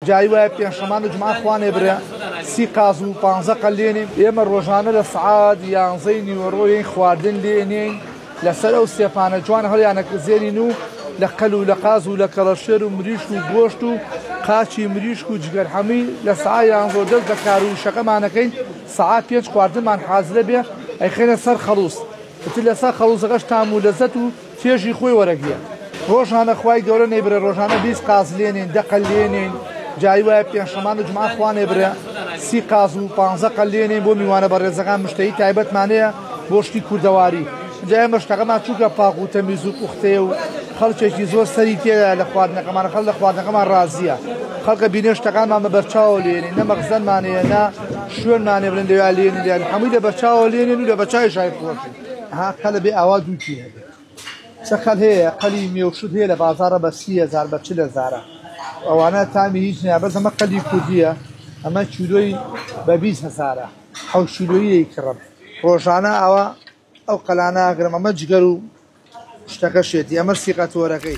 جاری وایە پێنجشەمان و جمعە خوانێ برێ 30 قاز و 15 قەل لێنین. ئێمە ڕۆژانە لە سعات 11 نیوەڕۆ یەین خواردن لێنین، لەسەر ئەو سێپانە جوان هەڵیانە زێنین و لە قەل و لە قاز و لە کەڵەشێر و مریشک و گۆشت و قاچی مریشک و جگەرحەمی لە سعات 11 دەست بە کار و شەقەمانەکەین. سعات 5 خواردنمان حازرە بێ، ئەیخەینە سەر خەڵوز، ئیتر لەسەر خەڵوزەکەش تام و لەزەت و چێژی خۆی وەرەگرێ. ڕۆژانە خوای گەورە نەیبرێ ڕۆژانە 20 قاز لێنین، 10 قەل لێنین. جاری وایە پێنجشەمان و جمعە خوانێ برێ 30 قاز و 15 قەل لێنین بۆ میوانە بەڕێزەکان. مشتەی تایبەتمانەیە بۆ شتی کوردەواری. جا ئێمە شتەکەمان چووکە پاک و تەمیز و پوختەیە و خەڵکێکی زۆر سەری تێدا لە خواردنەکەمان، خەڵک لە خواردنەکەمان ڕازیە. خەڵکە بینێ شتەکانمان بە بەرچاوە لێنین، نە مەخزەنمانەیە نە شوێنمانێ بڵێن لەوێ لێنین، لێن هەمووی لە بەرچاوە لێنین و لە بەرچاوی شای فرۆشین. ها قەلە بێ ئاوا دووکی هەبێ. چە قەل هەیە، قەلی مێوشت هەیە لە بازاڕە بە 30,000 بە 40,000. ئەوانە تامی هیچ نییە، بەس ئەمە قەلی کوردییە، ئەمە کیلۆی بە 20,000، 7 کیلۆیی کڕم. ڕۆژانە ئاوا ئەو قەلانە ئاگرم. ئەمە جگەر و شتەکەشێتی، ئەمە سیقەتۆرەکەی.